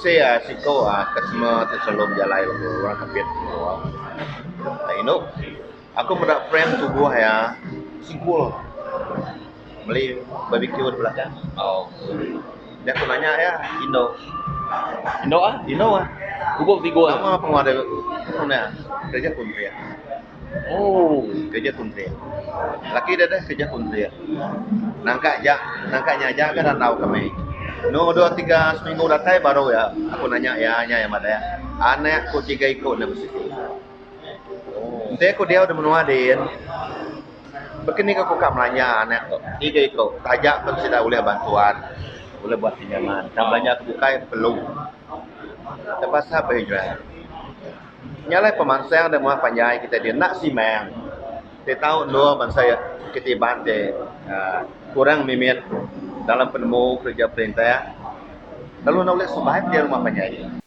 Bisi siko customer ti selalu bejalai lalu orang Kapit indu. Aku meda frame tubuh iya singkul meli barbecue da belakang. Dia aku nanya iya indu. Indu ah? Indu ah. Tubuh singkul. Nama penguat dia meh kerja kuntrik. Oh. Kerja kuntrik. Laki dia deh kerja kuntrik. Nangka ja, nangka nya aja ga randau kami. Nu dua tiga seminggu datai baru iya aku nanya iya nya iya madah anak ku tiga iku ne besiti. Enti aku diau da menua din, baka ni ku ka belanja anak tu tiga iku taja pun sida ulih bantuan, ulih buat pinjaman tang belanja ke bukai perlu. Terpaksa berhijrah. Nya alai pemansang da menua panjai kita din enda simang ti tau endur bansa kita Iban ti uhh kurang mimit dalam penemu kereja perintah lalu enda ulih survive di rumah panjai.